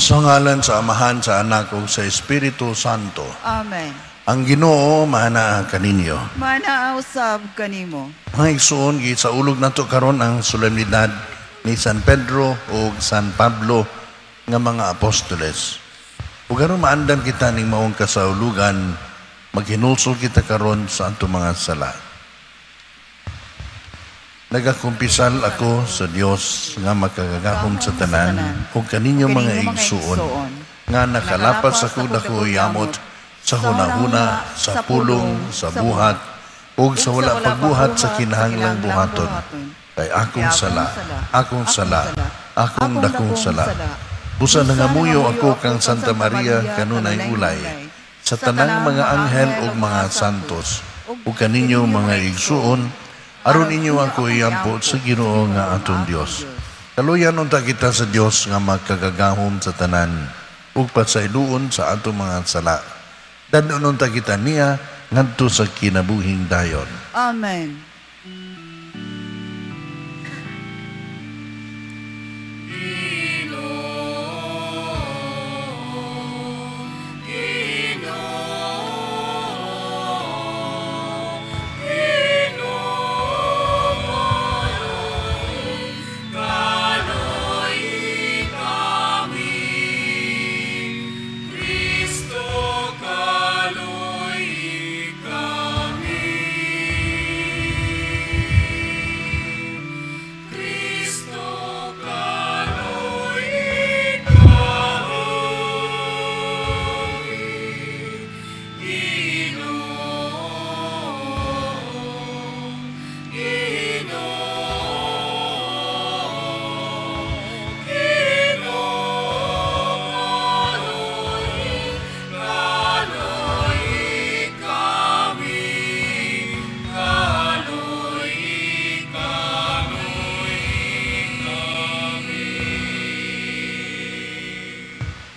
Sa ngalan sa Amahan, sa Anak ug sa Espiritu Santo. Amen. Ang Ginoo maanaa kaninyo. Maanaa usab kanimo. Mga igsoon, gisaulog nato karon ang solemnidad ni San Pedro ug San Pablo nga mga apostoles. Ug aron maandam kita ning maong kasaulugan, maghinulsol kita karon sa atong mga sala. Nagakumpisal ako sa Dios nga makagagahom sa tanan ug kaninyo, mga igsuon, nga nakalapas ako dako yamot sa hunahuna, sa pulong, sa buhat, ug sa wala pagbuhat sa kinahanglang buhaton. Kay akong sala, akong sala, akong dakong sala. Busa nangamuyo ako kang Santa Maria kanunay ulay, sa tanang mga anghel ug mga santos, ug kaninyo, mga igsuon, aron inyo ako iampo sa Ginoo nga atong Dios. Kaluyan unta kita sa Dios nga makagagahom sa tanan ug pasayloon sa atong mga sala. Dad-on unta kita niya ngadto sa kinabuhing dayon. Amen.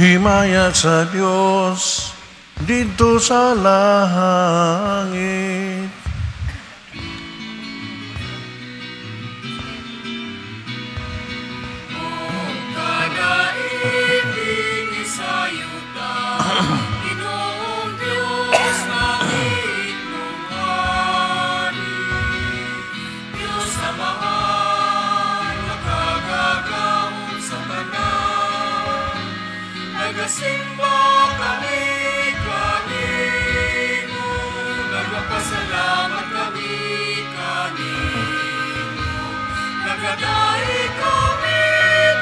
Himaya sa Dios didto sa langit. Nagasimba kami kanimo, nagapasalamat kami kanimo, nagadaig kami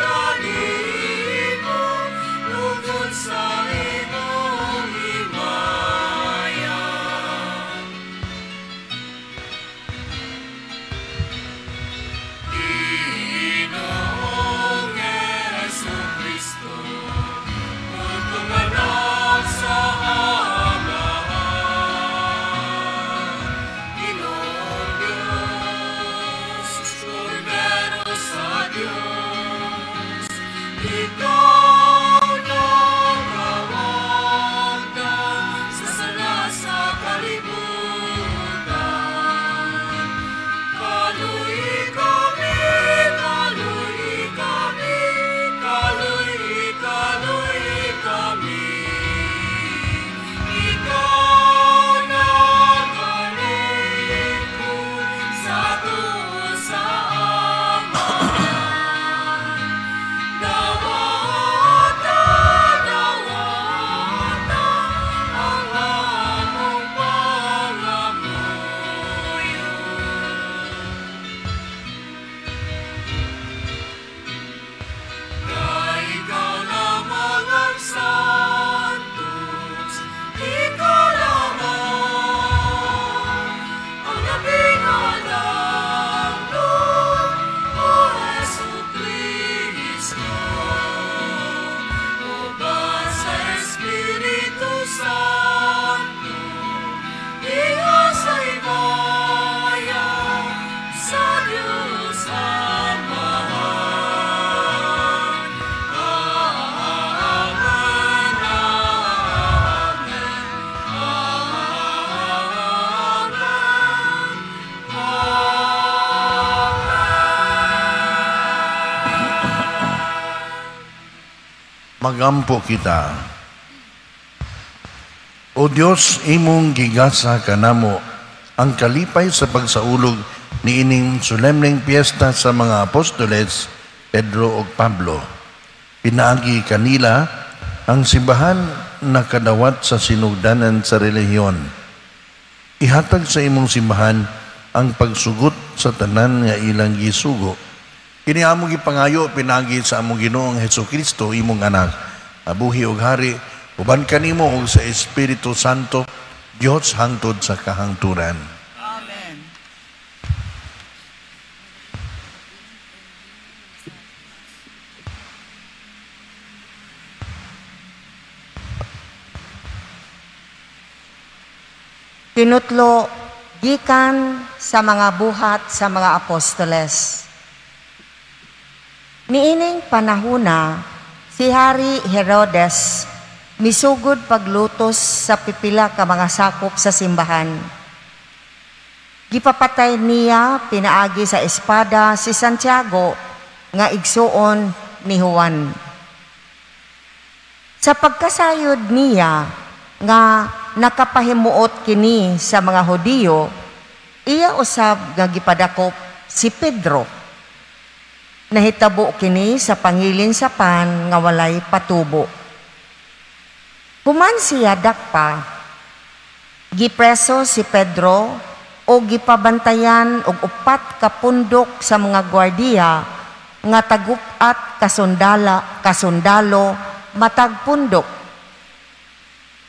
kanimo, tungod sa imong himaya. Ginoong Jesu-Cristo, anak sa Amahan, Ginoong Diyos, Kordero. Magampo kita. O Dios, imong gigasa kanamo ang kalipay sa pagsaulog niining solemneng piyesta sa mga apostoles Pedro ug Pablo. Pinaagi kanila ang simbahan nakadawat sa sinugdanan sa relihiyon. Ihatag sa imong simbahan ang pagsugot sa tanan nga ilang gisugo. Kini among gipangayo pinaagi sa among Ginoong Hesukristo, imong anak, abuhi ug hari uban kanimo ug sa Espiritu Santo, Dios hangtod sa kahangturan. Amen. Tinutlo gikan sa mga buhat sa mga apostoles. Niining panahuna, si Hari Herodes misugod paglutos sa pipila ka mga sakop sa simbahan. Gipapatay niya pinaagi sa espada si Santiago nga igsuon ni Juan. Sa pagkasayod niya nga nakapahimuot kini sa mga Hudiyo, iya usab nga gipadakop si Pedro. Nahitabo kini sa pangilin sa pan nga walay patubo. Human siya dakpa, gipreso si Pedro o gipabantayan og 4 ka pundok sa mga gwardiya nga tagup-at kasundalo matag pundok.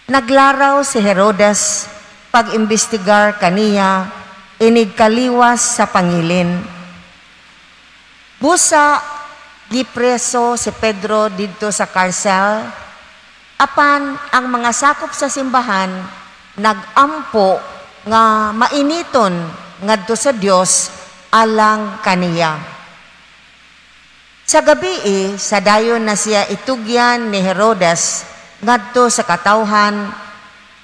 Naglaraw si Herodes pag-imbestigar kaniya inigkaliwas sa pangilin. Busa gipreso si Pedro didto sa karsel, apan ang mga sakop sa simbahan nagampo nga mainiton ngadto sa Dios alang kaniya. Sa gabii, sa dayon na siya itugyan ni Herodes ngadto sa katawhan,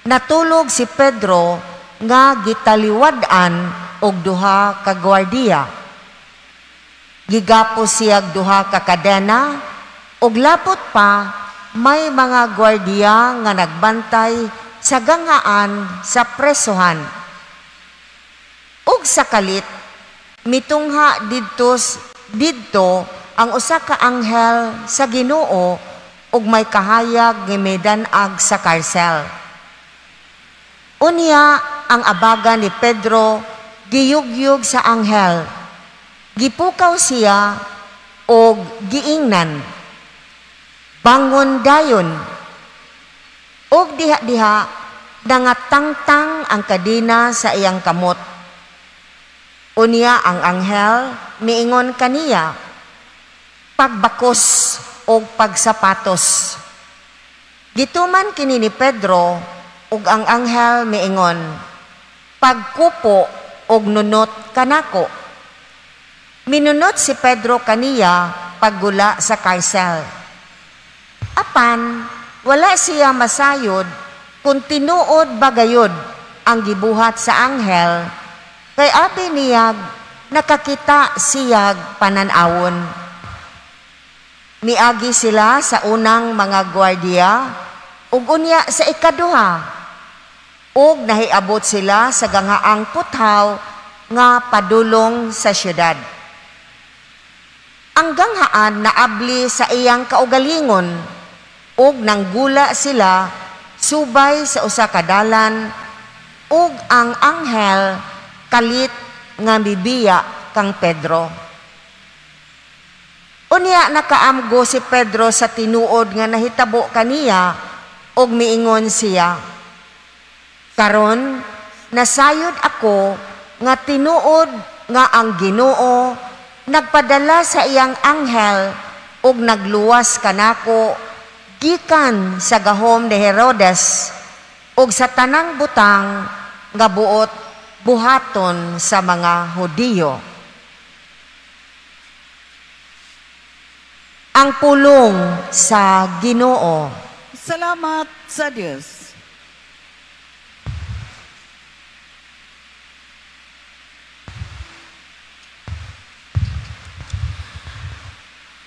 natulog si Pedro nga gitaliwad-an og 2 ka gwardiya. Gigapos siyag 2 ka kadena ug lapot pa may mga gwardiya nga nagbantay sa gangaan sa presohan. Ug sa kalit mitungha didto ang usa ka anghel sa Ginoo ug may kahayag nga midan-ag sa karsel. Unya ang abaga ni Pedro giyugyog sa anghel. Gipukaw siya og giingnan, "Bangon dayon." Og diha-diha nangatangtang ang kadena sa iyang kamot. Unya ang anghel miingon kaniya, "Pagbakos og pagsapatos." Gituman kini ni Pedro ug ang anghel miingon, "Pagkupo og nunot kanako." Minunot si Pedro kaniya paggula sa karsel. Apan wala siya masayod kung tinuod ba gayod ang gibuhat sa anghel, kay abi niyag nakakita siyag panan-awon. Miagi sila sa unang mga gwardiya ug unya sa ikaduha, ug nahiabot sila sa gangaang puthaw nga padulong sa syudad. Ang ganghaan naabli sa iyang kaugalingon ug nanggula sila subay sa usa ka dalan, ug ang anghel kalit nga mibiya kang Pedro. Unya nakaamgo si Pedro sa tinuod nga nahitabo kaniya ug miingon siya, "Karon nasayod ako nga tinuod nga ang Ginoo nagpadala sa iyang anghel ug nagluwas kanako gikan sa gahom ni Herodes ug sa tanang butang nga buot buhaton sa mga Hudiyo." Ang pulong sa Ginoo. Salamat sa Dios.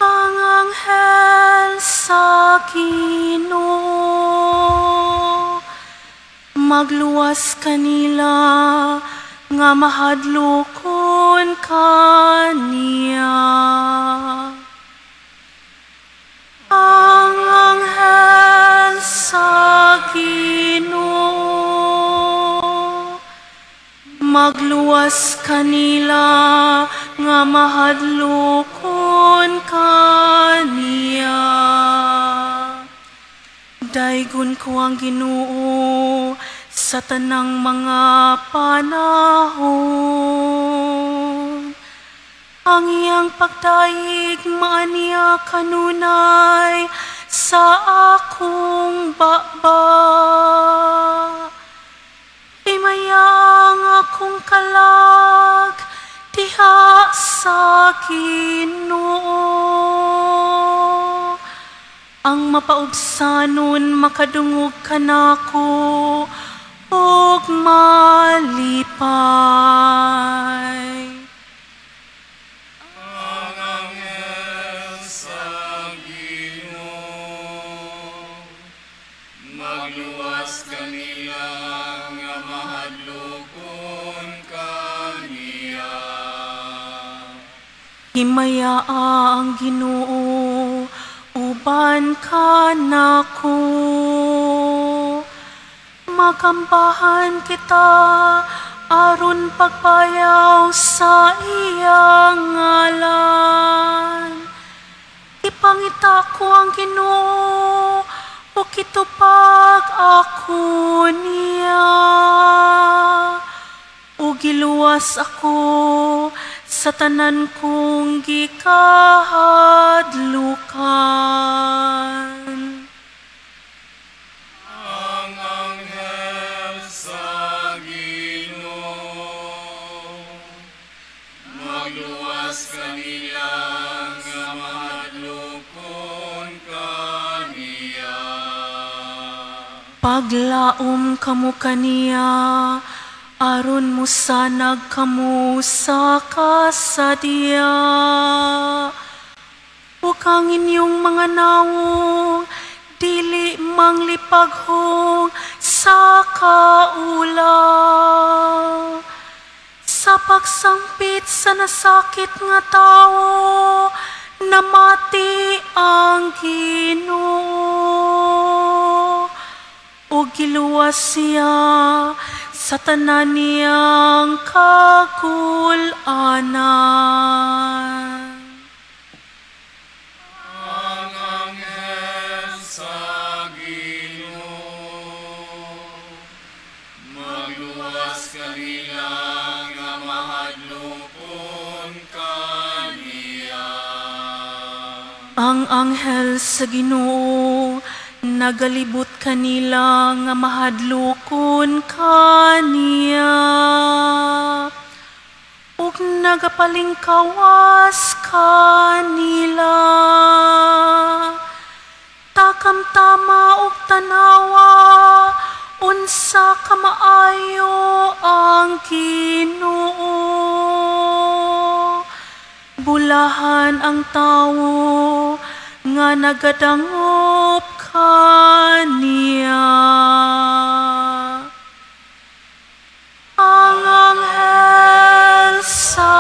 Ang anghel sa Ginoo, magluwas kanila nga mahadlokon kaniya. Ang anghel sa Ginoo, magluwas kanila nga mahadlokon kaniya. Daygon ko ang Ginoo sa tanang mga panahon. Ang iyang pagdayeg maaniya kanunay sa akong baba. Himaya ang akong kalag diha sa Ginoo. Ang mapaubsanon makadungog kanako ug malipay. Ang anghel sa Ginoo, magluwas kanila nga mahadlokon kaniya. Himaya ang Ginoo uban kanako. Makambahan kita aron pagpayaw sa iyang ngalan. Ipangita ko ang Ginoo ug itupag ako niya. Ug giluwas ako sa tanan kong gikahadlukan. Ang anghel sa Ginoo, magluwas kanila nga mahadlokon kaniya. Paglaom kamo kaniya, aron musanag kamo sa kasadya. Ug ang inyong mga nawong dili manglipaghong sa kaulaw. Sa pagsampit sa nasakit nga tawo, namati ang Ginoo. Ug giluwas siya sa tanan niyang kagul-anan. Ang anghel sa Ginoo, magluwas kanila nga mahadlokon kaniya. Ang anghel sa Ginoo nagalibot kanila nga mahadlokon kaniya. Ug nagapalingkawas kanila. Takamtama ug tanawa unsa kamaayo ang Ginoo. Bulahan ang tawo nga nagadangop kaniya. Ang anghel sa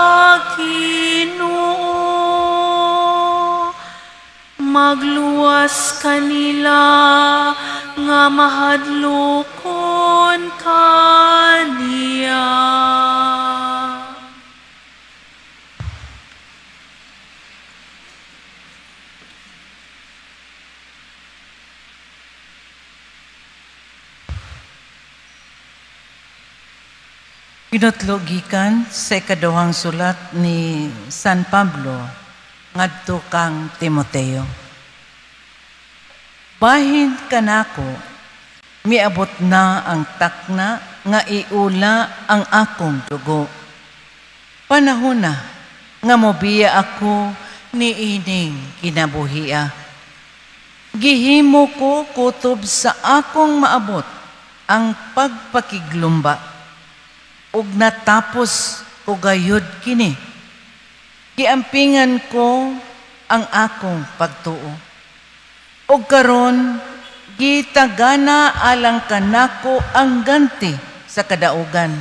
Ginoo, magluwas kanila nga mahadlokon kaniya. Pinutlo gikan sa ikaduhang sulat ni San Pablo ngadto kang Timoteo. Bahin kanako, miabot na ang takna nga iula ang akong dugo. Panahon na nga mobiya ako niining kinabuhia. Gihimo ko kutob sa akong maabot ang pagpakiglumba. Ug natapos ko gayud kini. Giampingan ko ang akong pagtuo. Og karon gitagana alang kanako ang ganti sa kadaugan,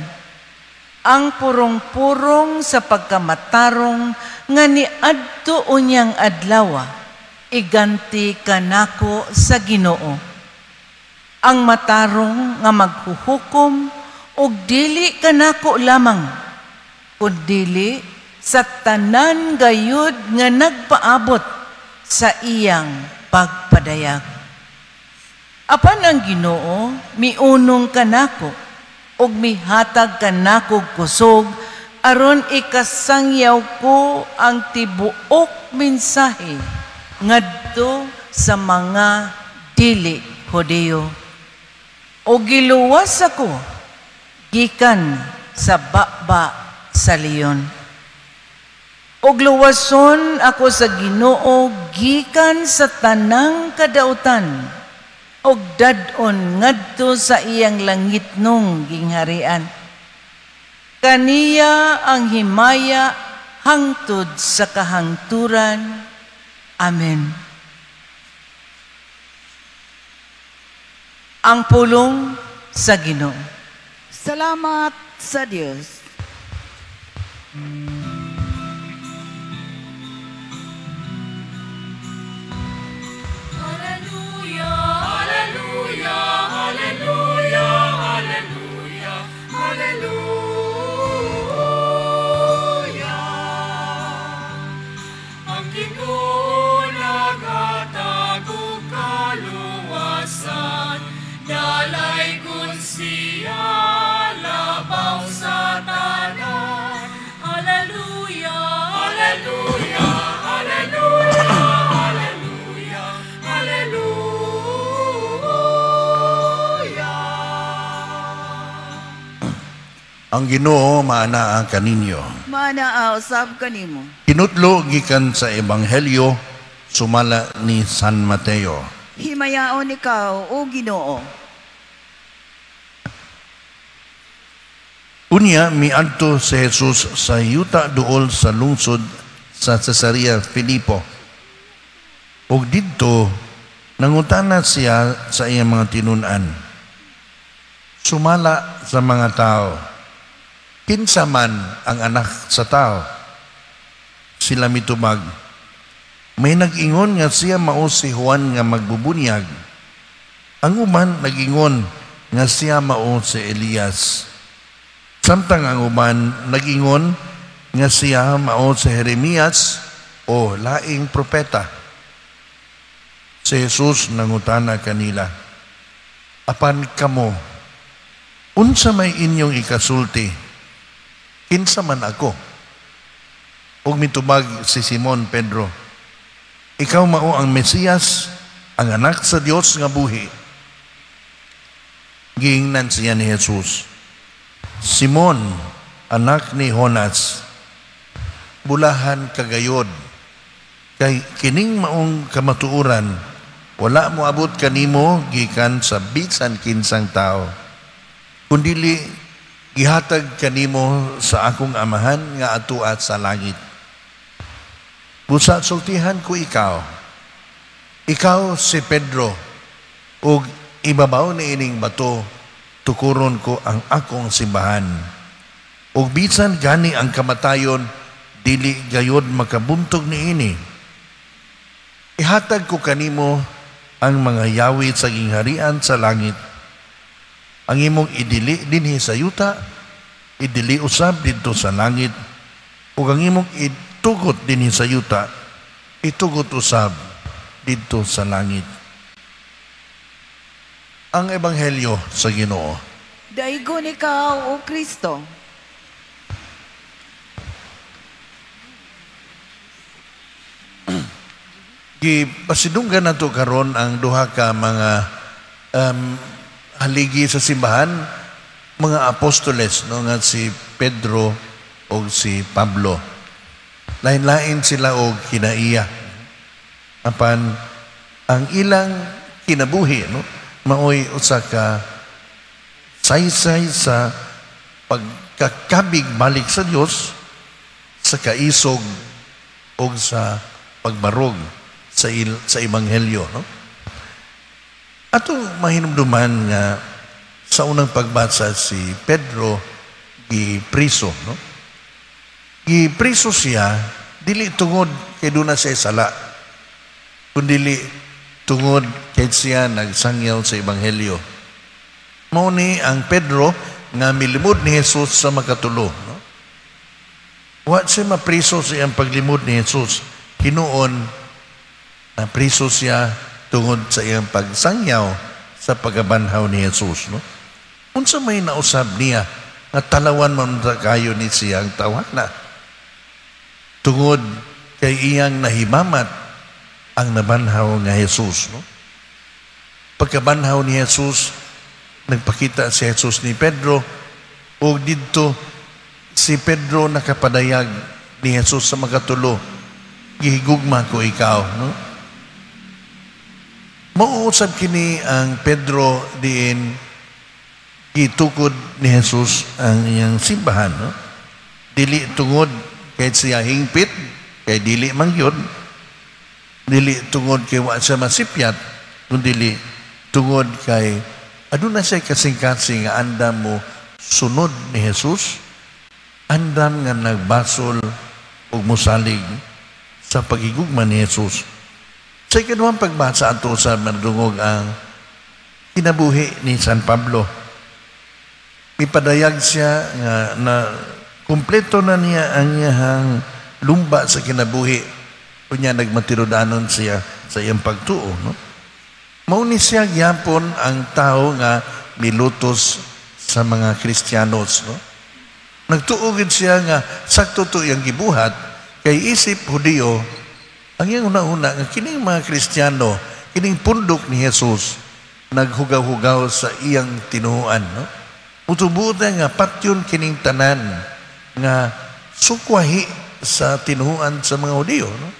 ang purong-purong sa pagkamatarong nga niadto unyang adlawa, iganti kanako sa Ginoo, ang matarong nga maghuhukom, ug dili kanako lamang, kundili sa tanan gayud nga nagpaabot sa iyang pagpadayag. Apan ang Ginoo miunong kanako ug mihatag kanako kusog aron ikasangyaw ko ang tibuok mensahe ngadto sa mga dili Hudiyo. O giluwas ako gikan sa baba sa leon. Og luwason ako sa Ginoo gikan sa tanang kadautan, og dad-on ngadto sa iyang langitnong gingharian. Kaniya ang himaya hangtod sa kahangturan. Amen. Ang pulong sa Ginoo. Salamat sa Dios. Hallelujah, hallelujah, hallelujah, hallelujah, hallelujah. Ang Ginoo naghatag og kaluwasan, dalaygon siya labaw sa tanan. Hallelujah, hallelujah, hallelujah, hallelujah, hallelujah. Ang Ginoo maanaa kaninyo. Maanaa usab kanimo. Kinutlo gikan sa Ebanghelyo sumala ni San Mateo. Himayaon ikaw, o Ginoo. Unya miadto si Jesus sa yuta duol sa lungsod sa Cesarea Filipo. Ug didto nangutana siya sa iyang mga tinun-an. Sumala sa mga tao, kinsa man ang anak sa tao? Sila mitubag, may nag-ingon nga siya mao si Juan nga magbubunyag. Ang uban nag-ingon nga siya mao si Elias. Samtang ang uban nag-ingon nga siya mao si Jeremias o laing propeta. Si Jesus nangutana kanila, apan kamo, unsa may inyong ikasulti? Kinsa man ako? Ug mitubag si Simon Pedro, ikaw mao ang Mesiyas, ang anak sa Dios nga buhi. Giingnan siya ni Jesus, Simon, anak ni Jonas, bulahan kagayod, kay kining maong kamatuoran, wala moabot kanimo gikan sa bisan kinsang tao, kundili gihatag kanimo sa akong amahan nga atuat sa langit. Busa sultihan ko ikaw, ikaw si Pedro, ug ibabaw ni ining bato, tukuron ko ang akong simbahan. Ug bisan gani ang kamatayon, dili gayod makabuntog niini. Ihatag ko kanimo ang mga yawi sa gingharian sa langit. Ang imong idili dinhi sa yuta, idili usab didto sa langit, ug ang imong itugot dinhi sa yuta, itugot usab didto sa langit. Ang Ebanghelyo sa Ginoo. Daigon ikaw, o Kristo. Gipasidunggan nato karon ang duha ka mga haligi sa simbahan, mga apostoles, no, nga si Pedro o si Pablo. Lain-lain sila og kinaiya. Apan ang ilang kinabuhi, no, maoy usa ka saysay sa pagkakabig balik sa Dios, sa kaisog og sa pagbarog sa ebanghelyo, no? Atong mahinumduman nga sa unang pagbasa si Pedro gipriso, no? Gipriso siya dili tungod kay duna siya sala, kundili tungod kay siya nagsangyaw sa ebanghelyo. Mao ni ang Pedro nga milimod ni Jesus sa makatulo, no? Wa siya mapriso sa iyang paglimod ni Jesus. Hinuon napriso siya tungod sa iyang pagsangyaw sa pagkabanhaw ni Jesus, no? Unsa may nausab niya nga talawan man kayo ni siya ang tawhana? Tungod kay iyang nahimamat ang nabanhaw nga Jesus, no? Pagkabanhaw ni Jesus, nagpakita si Jesus ni Pedro, ug didto si Pedro nakapadayag ni Jesus sa makatulo, gihigugma ko ikaw, no? Mauusab kini ang Pedro diin gitukod ni Jesus ang iyang simbahan, no? Dili tungod kay siya hingpit, kay dili man gyud, dili tungod kay wa siya masipyat, kundi tungod kay aduna siya kasing-kasing nga andam mo sunod ni Jesus, andam nga nagbasol ug mosalig sa pagigugma ni Jesus. Sa ikaduhang pagbasa ato sa madungog ang kinabuhi ni San Pablo. Mipadayag siya nga na kumpleto na niya ang iyang lumba sa kinabuhi. Unya nagmatirudanon siya sa iyang pagtuo, no? Mao ni siya gyapon ang tao nga milutos sa mga Kristiyanos, no? Nagtuo gid siya nga sakto to iyang gibuhat kay isip Hudiyo ang iyang una-una nga kining mga Kristiyano, kining pundok ni Jesus naghugaw-hugaw sa iyang tinuoan, no? Mutubuot nga patyon kining tanan nga sukwahi sa tinuoan sa mga Hudiyo, no?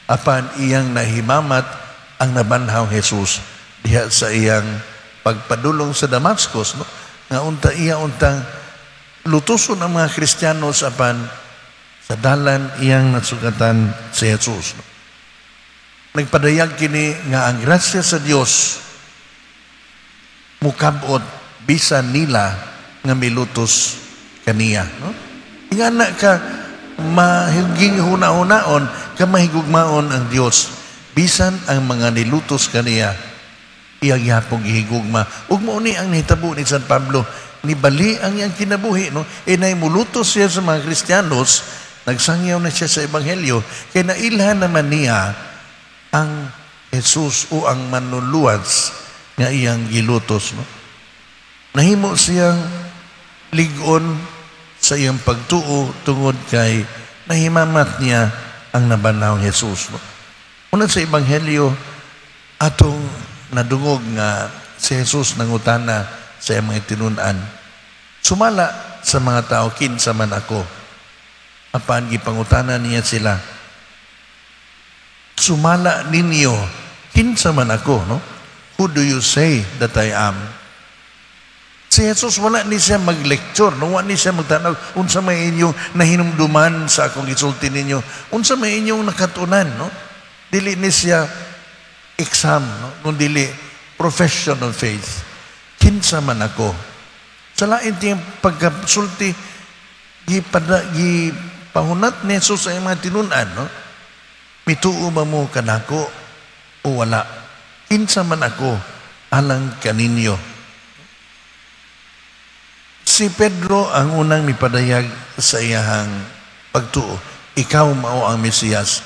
Apan iyang nahimamat ang nabanhaw Jesus diha sa iyang pagpadulong sa Damascus, no? Nga unta iya untang lutuson ang mga Kristiyano sa apan sa dalan iyang nasugatan si Jesus, no? Nagpadayag kini nga ang grasya sa Dios mukabot bisan nila nga milutos kaniya, no? Ingana ka mahiging huna-hunaon ka mahigugmaon ang Dios bisan ang mga nilutos kaniya iyang gihapong gihigugma. Ug mao ni ang nahitabo ni San Pablo, nibali ang iyang kinabuhi, no? E naimulutos siya sa mga Kristiyanos, nagsangyaw na siya sa ebanghelyo kay nailhan naman niya ang Jesus o ang manluluwas nga iyang gilutos, no? Nahimo siyang lig-on sa iyang pagtuo tungod kay nahimamat niya ang nabanawang Jesus, no? Una sa ebanghelyo atong nadungog nga si Jesus nangutana sa iyang mga tinun-an, sumala sa mga tao kinsa man ako. Apan gipangutana niya sila, sumala ninyo kinsa man ako, no? Who do you say that I am? Si Jesus wala ni siya mag-lecture, no? Wala ni siya magtanaw unsa may inyong nahinumduman sa akong gisulti ninyo, unsa may inyong nakatunan, no? Dili ni siya exam, no? Kung dili profession of faith. Kinsa man ako. Sa lain tiyang pagkasulti, gipahunat ni Jesus sa mga tinun-an, no? Mituo ba mo kanako o wala? Kinsa man ako alang kaninyo. Si Pedro ang unang mipadayag sa iyahang pagtuo. Ikaw mao ang Mesiyas.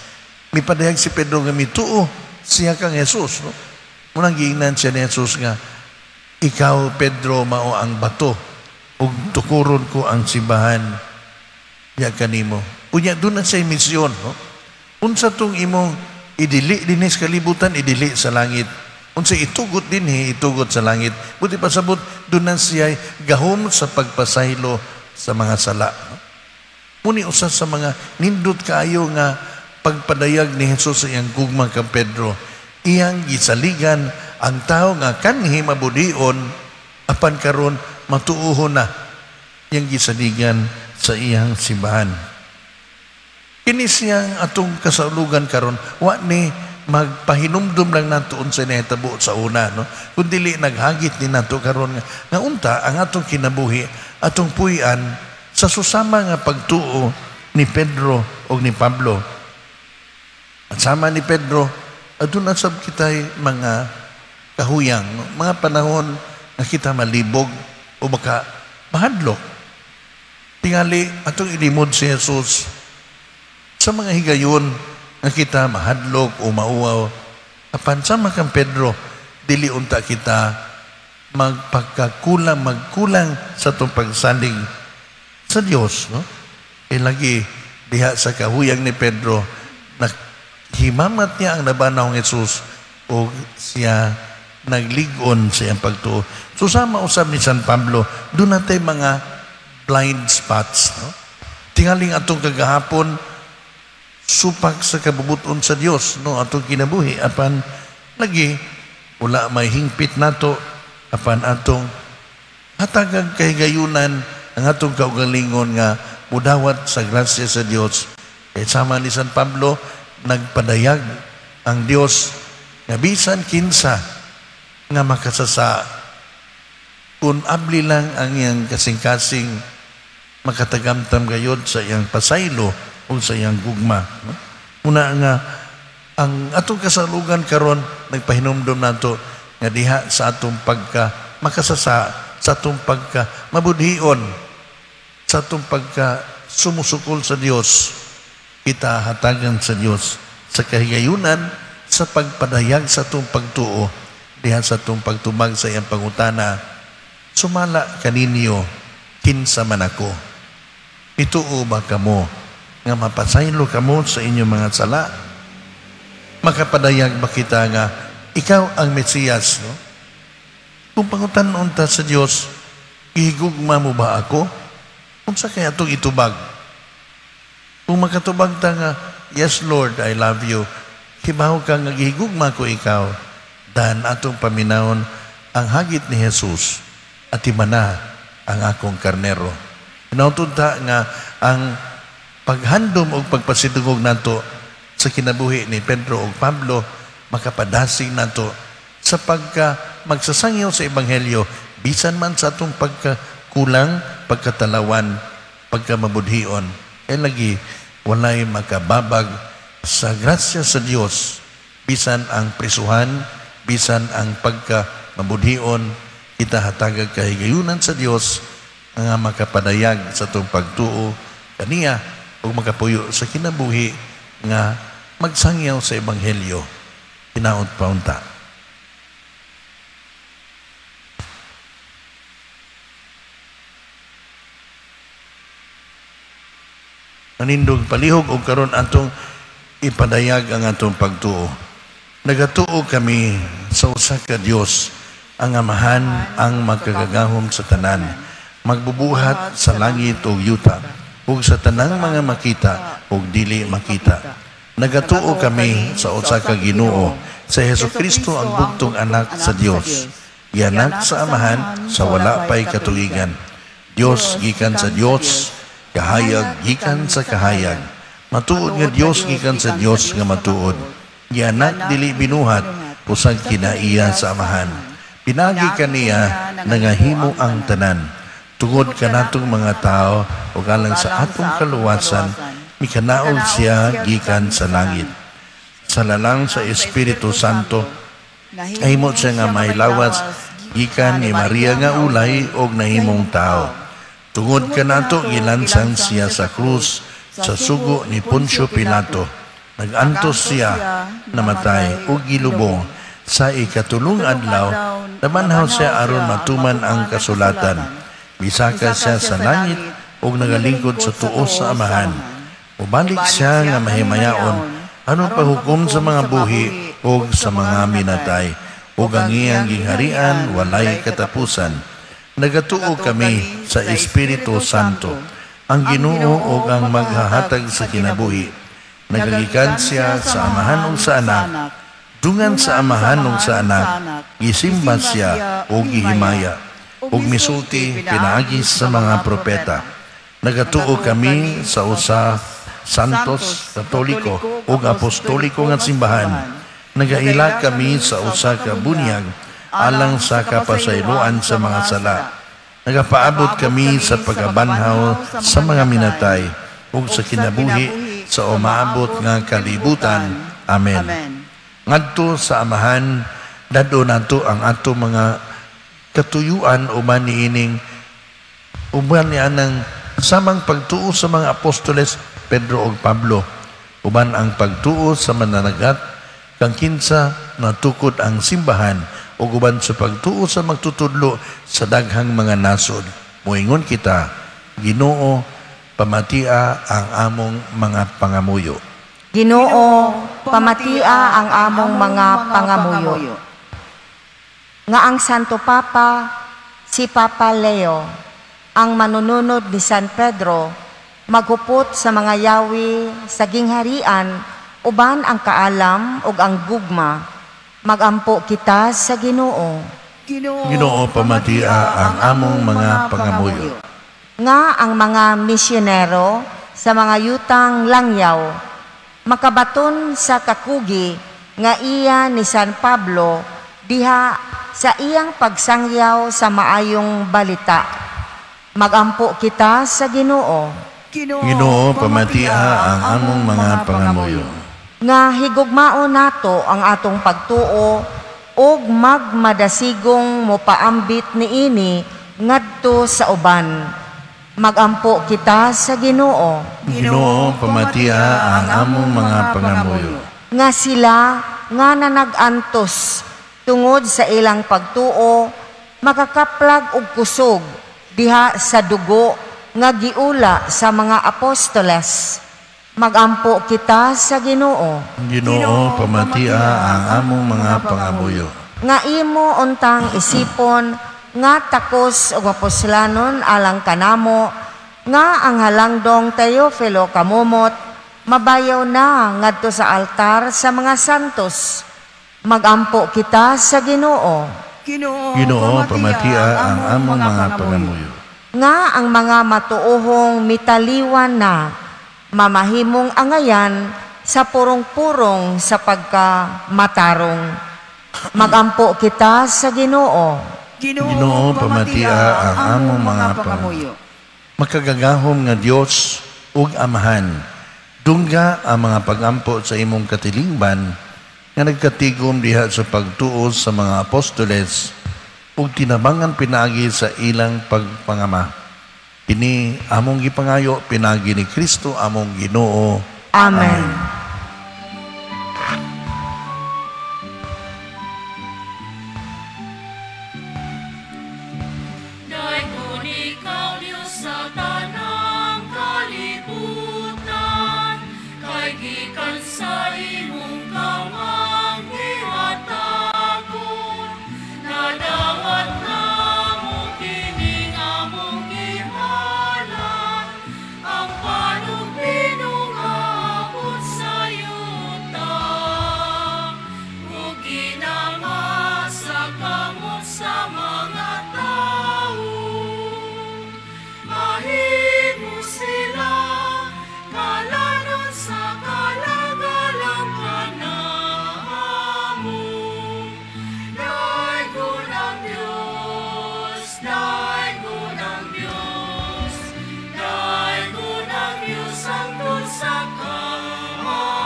Mipadayag si Pedro nga mituo siya kang Jesus, no? Unang giingnan siya ni Jesus nga, ikaw, Pedro, mao ang bato ug tukuron ko ang simbahan diya kanimo. Unya doon na siya misyon, no? Unsa tong imong idili dinhi sa kalibutan, idili sa langit. Unsa itugot dinhi, itugot sa langit. Buti pasabot, doon na siya gahom sa pagpasaylo sa mga sala, no? Muni usa sa mga nindot kaayo nga pagpadayag ni Jesus sa iyang gugma kang Pedro, iyang gisaligan ang tao nga kanhi mabudion apan karon matuohon na iyang gisaligan sa iyang simbahan. Kini siyang atong kasaulugan karon, wa ni magpahinumdum lang nato unsa nahitabo sa una, no? Kun dili naghagit ni nato karon nga unta ang atong kinabuhi, atong puy-an sa susama nga pagtuo ni Pedro o ni Pablo. At sama ni Pedro, aduna sab kitay mga kahuyang, no? Mga panahon nga kita malibog o baka mahadlok. Tingali atong ilimod si Jesus sa mga higayon nga kita mahadlok o mauwaw. Apan sama kang Pedro, dili unta kita magpagkakulang, magkulang sa atong pagsalig sa Dios, no? E lagi diha sa kahuyang ni Pedro, himamat niya ang nabanaw ng Jesus o siya naglig-on sa iyang pagtuo. So sama usab ni San Pablo, doon natay mga blind spots, no? Tingaling atong kagahapon supak sa kabubuton sa Dios, no, atong kinabuhi, apan lagi wala may hingpit nato, apan atong hatagag kahigayunan ang atong kaugalingon nga mudawat sa grasya sa Dios. Kay sama ni San Pablo, nagpadayag ang Dios nga bisan kinsa nga makasasa, kung abli lang ang iyang kasing-kasing makatagamtam gayod sa iyang pasaylo o sa iyang gugma, no? Una nga ang atong kasalugan karon nagpahinumdom nato nga diha sa atong pagka makasasa, sa atong pagka mabudhion, sa atong pagka sumusukol sa Dios, kita hatagan sa Dios sa kahigayunan sa pagpadayag sa atong pagtuo diha sa atong pagtubag sa iyang pangutana, sumala kaninyo kinsa man ako, ituo ba kamo nga mapasaylo kamo sa inyong mga sala? Makapadayag ba kita nga ikaw ang Mesiyas, no? Kung pangutan-on ta sa Dios, gihigugma mo ba ako? Unsa kaya atong itubag? Kung makatubag ta nga, yes Lord, I love you, hibaw ka nga gihigugma ko ikaw, dan atong paminawon ang hagit ni Jesus, at imana ang akong karnero. Hinautod ta nga ang paghandom o pagpasidungog nato sa kinabuhi ni Pedro ug Pablo, makapadasig nato sa pagka magsasangyaw sa Ebanghelyo, bisan man sa atong pagkakulang, pagkatalawan, pagkamabudhion. E lagi, walay makababag sa grasya sa Dios, bisan ang prisuhan, bisan ang pagkamabudhion, kita hatagag kahigayunan sa Dios nga makapadayag sa atong pagtuo kaniya ug makapuyo sa kinabuhi nga magsangyaw sa Ebanghelyo. Hinaot paunta. Nanindog palihog og karon atong ipadayag ang atong pagtuo. Nagatuo kami sa usa ka Dios, ang Amahan, ang magkagagahom sa tanan, magbubuhat sa langit ug yuta, ug sa tanang mga makita ug dili makita. Nagatuo kami sa usa ka Ginoo, sa Hesukristo ang bugtong anak sa Dios, gianak sa Amahan sa wala pay katuigan. Dios gikan sa Dios, kahayag gikan sa kahayag. Matuod nga Dios gikan sa Dios nga matuod. Gianak dili binuhat, pusag kinaiya sa Amahan. Pinagi kaniya nangahimo ang tanan. Tungod kanatong mga tao ug alang sa atong kaluwasan, mikanaog siya gikan sa langit. Sa lalang sa Espiritu Santo, nahimo siya nga may lawas gikan ni Maria nga ulay og nahimong tao. Tungod kanato gilansang siya sa krus sa sugo ni Poncio Pilato. Nagantos siya, namatay ug gilubong. Sa ikatulong adlaw, nabanhaw siya aron matuman ang kasulatan. Misaka siya sa langit ug nagalingkod sa tuo sa Amahan. Mubalik siya nga mahimayaon aron paghukom sa mga buhi ug sa mga minatay, ug ang iyang gingharian walay katapusan. Nagatuo kami sa Espiritu Santo, ang Ginoo ug ang maghahatag sa kinabuhi. Nagagikan siya sa Amahan ug sa Anak. Dungan sa Amahan ug sa Anak, gisimba siya ug gihimaya, ug misulti pinaagi sa mga propeta. Nagatuo kami sa usa Santos, Katoliko ug Apostoliko nga simbahan. Nagaila kami sa usa ka bunyag alang sa kapasayloan sa mga sala. Nagapaabot kami sa pagkabanhaw sa mga minatay ug sa kinabuhi sa umaabot nga kalibutan. Amen. Ngadto sa Amahan, dad-o nato ang ato mga katuyuan uban niining uban ni anang samang pagtuo sa mga apostoles Pedro ug Pablo, uban ang pagtuo sa mananagat kang kinsa natukod ang simbahan ug uban sa pagtuo sa magtutudlo sa daghang mga nasod. Moingon kita, Ginoo, pamatia ang among mga pangamuyo. Ginoo, pamatia ang among mga pangamuyo. Nga ang Santo Papa, si Papa Leo, ang manununod ni San Pedro, maghupot sa mga yawi sa gingharian uban ang kaalam ug ang gugma. Magampo kita sa Ginoo. Ginoo, pamatia ang among mga pangamuyo. Nga ang mga misyonero sa mga yutang langyaw makabaton sa kakugi nga iya ni San Pablo diha sa iyang pagsangyaw sa maayong balita. Magampo kita sa Ginoo. Ginoo, pamatia ang among mga pangamuyo. Nga higugmao nato ang atong pagtuo ug magmadasigong mopaambit niini ngadto sa uban. Magampo kita sa Ginoo. Ginoo, pamatia ang among mga pangamuyo. Nga sila nga nanag-antos tungod sa ilang pagtuo makakaplag og kusog diha sa dugo nga giula sa mga apostoles. Magampo kita sa Ginoo. Ginoo, pamatia ang among mga pangamuyo. Nga imo untang isipon nga takos og mapuslanon alang kanamo nga ang halangdong Teofilo kamumot mabayaw na ngadto sa altar sa mga santos. Magampo kita sa Ginoo. Ginoo, pamatia ang among mga pangamuyo. Nga ang mga matuohong mitaliwan na mamahimong angayan sa purong-purong sa pagkamatarong. Magampo kita sa Ginoo. Ginoo, pamatia ang among mga pangamuyo. Makagagahom nga Dios ug Amahan, dungga ang mga pagampo sa imong katilingban nga nagkatigom diha sa pagtuo sa mga apostoles ug tinabangan pinaagi sa ilang pagpangama. Kini among gipangayo pinaagi ni Kristo among Ginoo. Amen. Dayon ikaw, Diyos, sa tanang kalibutan, kay gikan sa imong kamang gihatagon, nadawat namo kining among gihalan, ang panugbinog abot sa yuta, ug ginama sa kamot sa mga tawo. Mahimo sila kalanon sa kalagalang kanamo. Daygon ang Diyos, daygon ang Diyos, daygon ang Diyos hangtod sa kahangturan.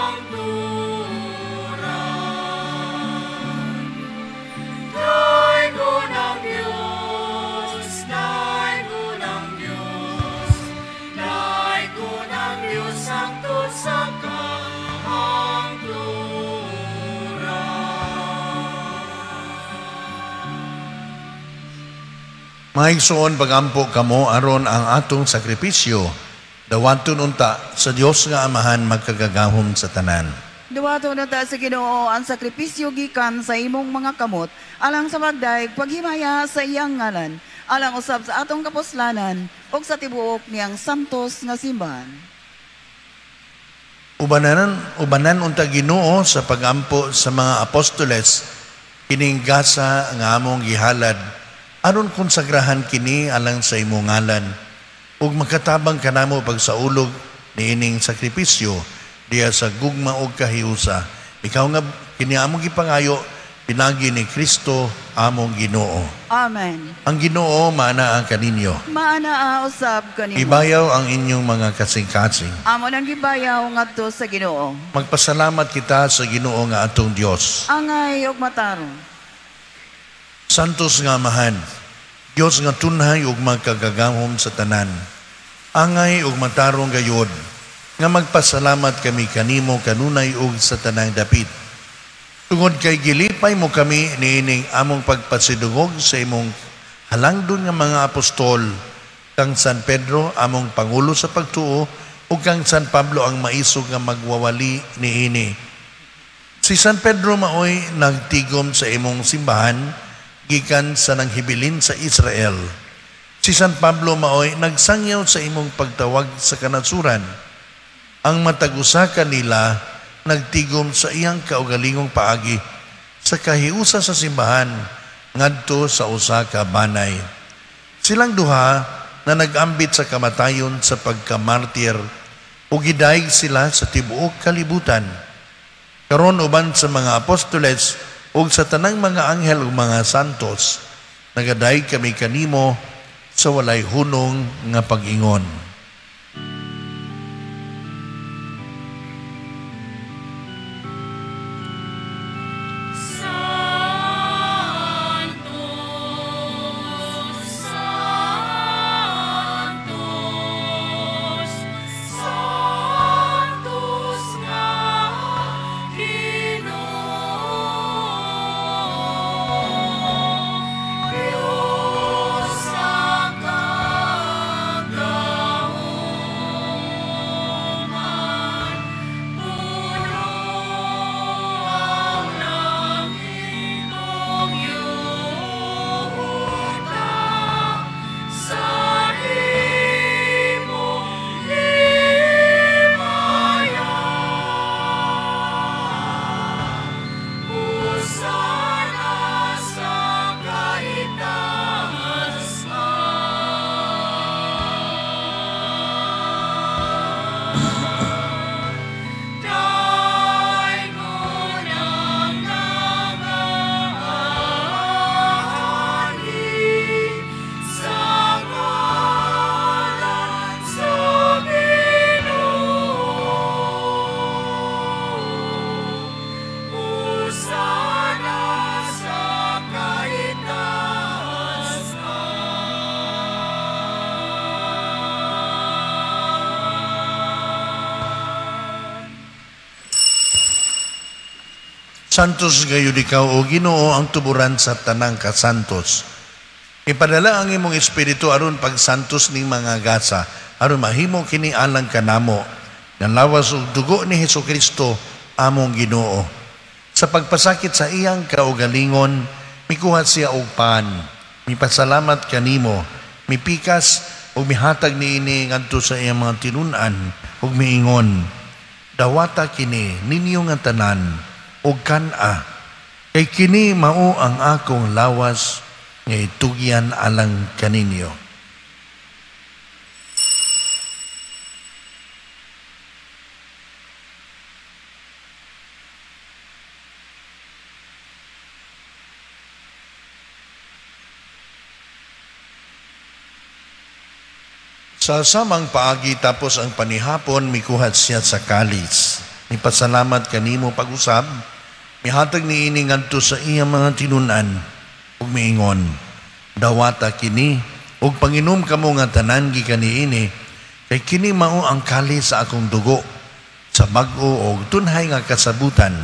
Daygon ang Diyos, daygon ang Diyos, daygon ang Diyos hangtod sa kahangturan. Mga igsoon, pagampo kamo aron ang atong sakripisyo dawaton unta sa Dios nga Amahan magkagagahom sa tanan. Duwato na ta sa Ginoo ang sakripisyo gikan sa imong mga kamot alang sa pagdayeg paghimaya sa iyang ngalan, alang usab sa atong kapuslanan ug sa tibuok niyang santos nga simbahan. Ubanan unta Ginoo sa pagampo sa mga apostoles kining gasa nga among gihalad aron konsagrahan kini alang sa imong ngalan ug makatabang kanamo pagsaulog niining sakripisyo diha sa gugma ug kahiusa Ikaw nga kini among gipangayo pinagi ni Kristo among Ginoo. Amen. Ang Ginoo maanaa kaninyo. Maanaa usab kanimo. Ibayaw ang inyong mga kasing-kasing. Amo nang gibayaw ngadto sa Ginoo. Magpasalamat kita sa Ginoo nga atong Dios. Angay ug matarong. Santos nga Amahan, Dios nga tunhay ug magkagagahom sa tanan. Angay ug matarong gayod nga magpasalamat kami kanimo kanunay ug sa tanang dapit. Tungod kay gilipay mo kami niining among pagpasidungog sa imong halangdon nga mga apostol, kang San Pedro among pangulo sa pagtuo ug kang San Pablo ang maisog nga magwawali niini. Si San Pedro maoy nagtigom sa imong simbahan gikan sa nanghibilin sa Israel. Si San Pablo maoy nagsangyaw sa imong pagtawag sa kanasuran. Ang matag usa kanila nagtigom sa iyang kaugalingong paagi sa kahiusa sa simbahan ngadto sa usa ka banay. Silang duha na nag-ambit sa kamatayon sa pagkamartir ug gidayeg sila sa tibuok kalibutan. Karon uban sa mga apostoles ug sa tanang mga anghel ug mga santos, nagadayeg kami kanimo sa walay hunong nga pag-ingon. Santos gayud ikaw, o Ginoo, ang tuburan sa tanang kasantos. Ipadala ang imong espiritu aron pagsantos ning mga gasa, aron mahimo kini alang kanamo, nga lawas ug dugo ni Hesukristo among Ginoo. Sa pagpasakit sa iyang kaugalingon, mikuha siya og pan, mipasalamat kanimo, mipikas ug mihatag niini ngadto sa iyang mga tinun-an ug miingon, dawata kini ninyo nga tanan og kan-a, kay kini mao ang akong lawas nga itugyan alang kaninyo. Sa samang paagi tapos ang panihapon, mikuhat siya sa kalis. Mipasalamat kanimo pag-usab, mihatag niini ngadto sa iyang mga tinun-an ug miingon, dawata kini ug panginom kamo nga tanan gikan niini, kay kini mao ang kalis sa akong dugo sa bag-o og tunhay nga kasabutan.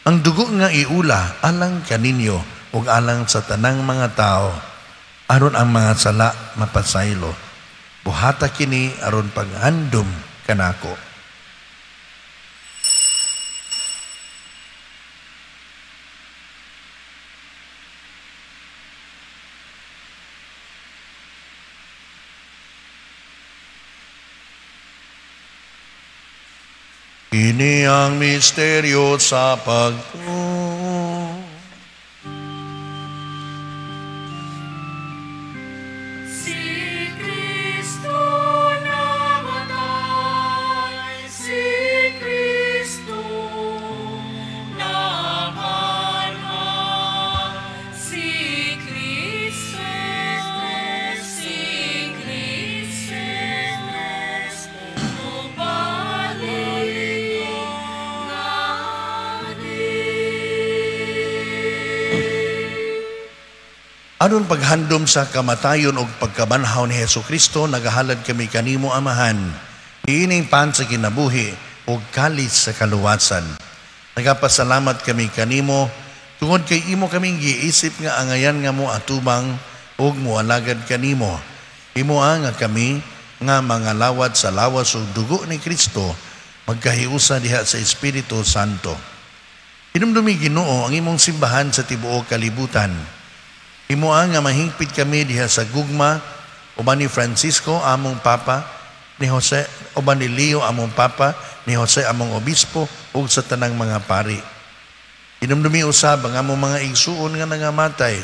Ang dugo nga iula alang kaninyo ug alang sa tanang mga tao, aron ang mga sala mapasaylo. Buhata kini aron paghandom kanako. Kini ang misteryo sa pagtuo. Si Kristo namatay, si Kristo Aron paghandom sa kamatayon ug pagkabanhaw ni Hesukristo, nagahalad kami kanimo, Amahan, iining pan sa kinabuhi ug kalis sa kaluwasan. Nagapasalamat kami kanimo tungod kay imo kaming giisip nga angayan nga mo atubang ug moalagad kanimo. Imo nga kami nga mga lawat sa lawas ug dugo ni Kristo magkahiusa diha sa Espiritu Santo. Hinumdumi, Ginoo, ang imong simbahan sa tibuok kalibutan. Imo nga mahingpit kami diha sa gugma uban ni Francisco among Papa, ni Jose, uban ni Leo among Papa, ni Jose among Obispo, ug sa tanang mga pari. Hinumdumi usab ang among mga igsuon nga nangamatay,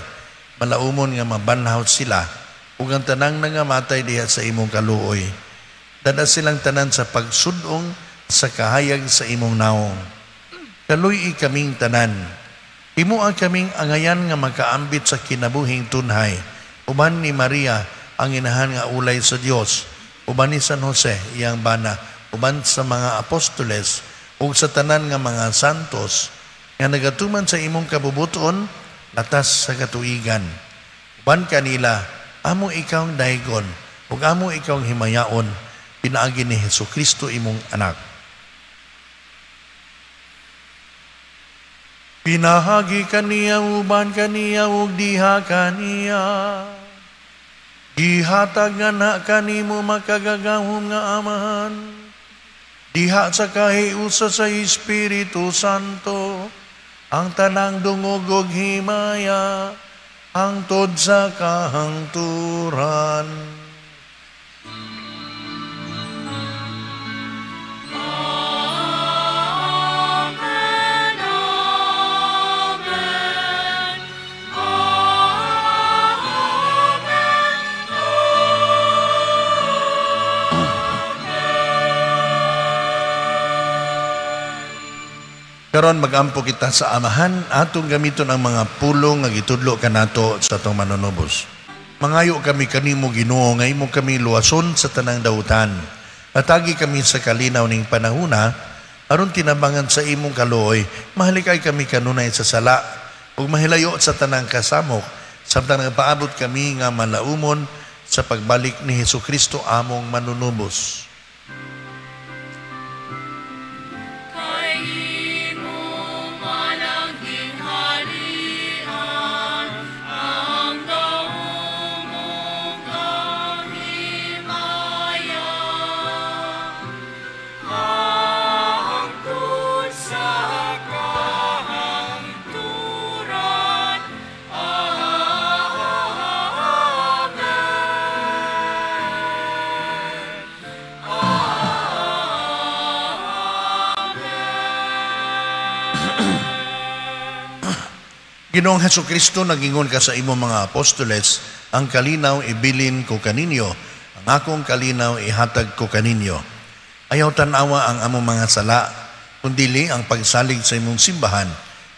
malaumon nga mabanhaw sila, ug ang tanang nangamatay diha sa imong kaluoy. Dada silang tanan sa pagsudong sa kahayag sa imong naong. Kaluy-i kaming tanan. Imo ang kaming angayan nga makaambit sa kinabuhing tunhay. Uban ni Maria ang inahan nga ulay sa Dios, uban ni San Jose iyang bana, uban sa mga apostoles ug sa tanan nga mga santos nga nagatuman sa imong kabubuton latas sa katuigan. Uban kanila amo ikaw daygon ug amo ikaw himayaon pinaagi ni Hesukristo imong anak. Pinahagi kaniya, uban kaniya, ug diha kaniya. Gihatag nga na kanimo makagagahom nga Amahan. Diha sa kahiusa sa Espiritu Santo, ang tanang dungog ug himaya, hangtod sa kahangturan. Karon magampo kita sa Amahan, atong gamiton ang mga pulong nga gitudlo kanato sa atong manunubos. Mangayo kami kanimo, Ginoo, nga imo kami luwason sa tanang dautan. Atagi kami sa kalinaw ning panahuna, aron tinabangan sa imong kaluoy, mahalikay kami kanunay sa sala, ug mahilayo sa tanang kasamok, samtang nagpaabot kami nga malaumon sa pagbalik ni Hesukristo among manunubos. Ginoong Hesukristo, nagingon ka sa imong mga apostoles, ang kalinaw ibilin ko kaninyo, ang akong kalinaw ihatag ko kaninyo. Ayaw tanawa ang among mga sala, kundili ang pagsalig sa imong simbahan,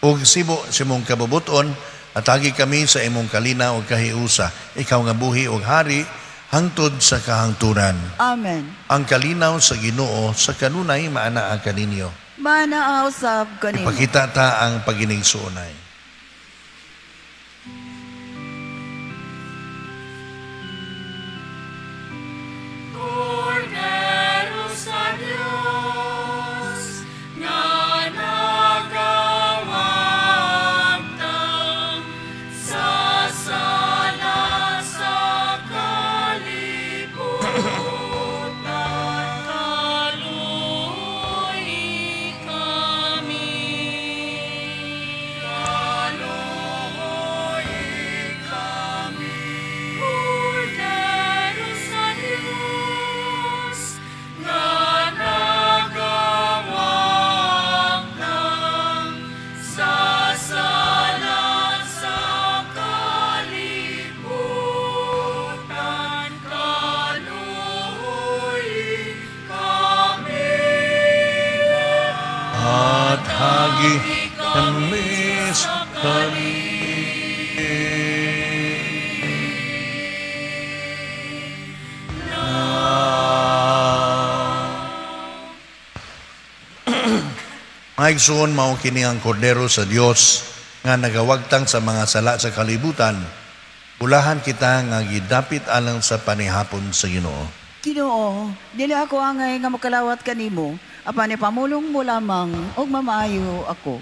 ug sibo sa imong kabubuton, atagi kami sa imong kalinaw ug kahiusa, ikaw nga buhi ug hari, hangtod sa kahangturan. Amen. Ang kalinaw sa Ginoo sa kanunay maanaa kaninyo. Maanaa usab kanimo. Ipakita ta ang paginigsuonay. Mga igsoon, mao kini ang kordero sa Dios nga nagawagtang sa mga sala sa kalibutan. Bulahan kita nga gidapit alang sa panihapon sa Ginoo. Ginoo, dili ako angay nga makalawat kanimo, apan ipamulong mo lamang ug mamaayo ako.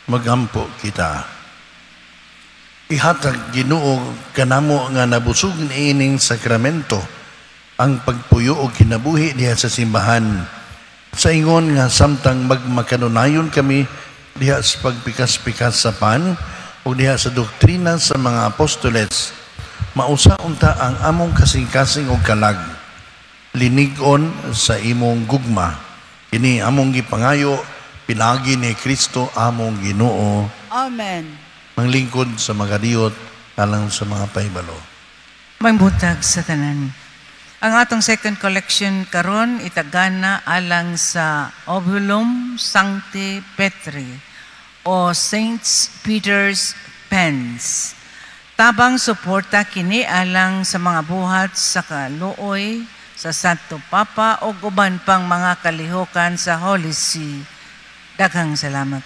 Magampo kita. Ihatag Ginoo kanamo nga nabusog niining sakramento ang pagpuyo og kinabuhi diha sa simbahan. Sa ingon nga samtang magmakanunayon kami diha sa pagpikas-pikas sa pan o diha sa doktrina sa mga apostoles, mausa unta ang among kasing-kasing og kalag, linig-on sa imong gugma. Kini among gipangayo pinaagi ni Kristo among Ginoo. Amen. Manglingkod sa mga diyot alang sa mga pahibalo. Magbutag sa tanan. Ang atong second collection karon itagana alang sa Obulum Sancti Petri o Saint Peter's Pens. Tabang suporta kini alang sa mga buhat sa kaluoy sa Santo Papa o uban pang mga kalihokan sa Holy See. Daghang salamat.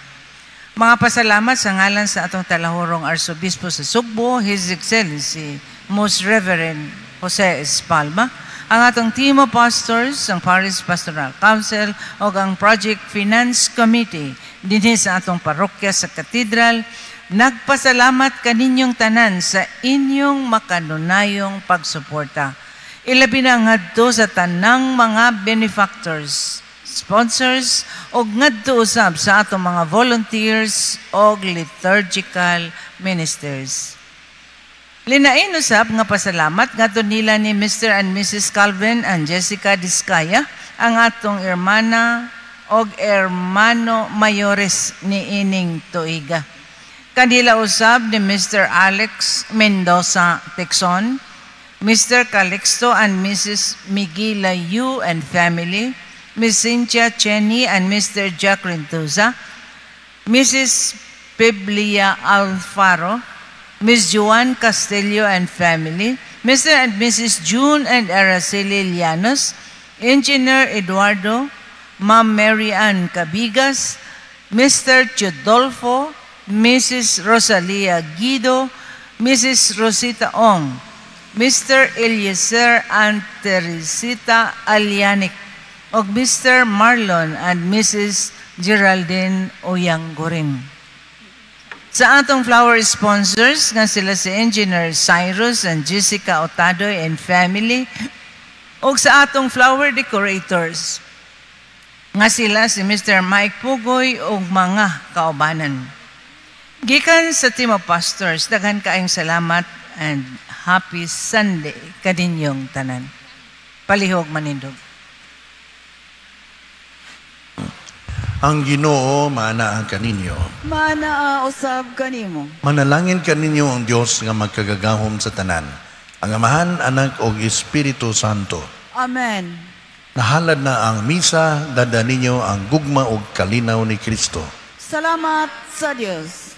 Mga pasalamat sa ngalan sa atong talahurong Arsobispo sa Sugbo, His Excellency Most Reverend Jose Espalma, ang atong team of pastors, ang Parish Pastoral Council, o ang Project Finance Committee dinhi sa atong parokya sa Cathedral, nagpasalamat kaninyong tanan sa inyong makanunayong pagsuporta. Ilabi na ngadto sa tanang mga benefactors, sponsors, og ngadto usab sa atong mga volunteers og liturgical ministers. Linain usab nga pasalamat ngadto nila ni Mr. and Mrs. Calvin and Jessica Discaya, ang atong hermana og hermano mayores ni ining tuiga. Kanila usab ni Mr. Alex Mendoza Texon, Mr. Calixto and Mrs. Miguela Yu and family, Ms. Cynthia Cheney and Mr. Jack Rentuza, Mrs. Piblia Alfaro, Ms. Joan Castillo and family, Mr. and Mrs. June and Araceli Llanos, Engineer Eduardo, Ma'am Mary Ann Cabigas, Mr. Chudolfo, Mrs. Rosalia Guido, Mrs. Rosita Ong, Mr. Eliezer and Teresita Alianic, og Mr. Marlon and Mrs. Geraldine Oyanggorin. Sa atong flower sponsors nga sila si Engineer Cyrus and Jessica Otadoy and family, og sa atong flower decorators nga sila si Mr. Mike Pugoy og mga kaubanan. Gikan sa team of pastors, daghan kaayong salamat and happy Sunday kaninyong tanan. Palihog manindog. Ang Ginoo maanaa kaninyo. Maanaa usab kanimo. Manalangin kaninyo ang Dios nga magkagagahom sa tanan, ang Amahan, Anak ug Espiritu Santo. Amen. Nahalad na ang misa, dada ninyo ang gugma ug kalinaw ni Kristo. Salamat sa Dios.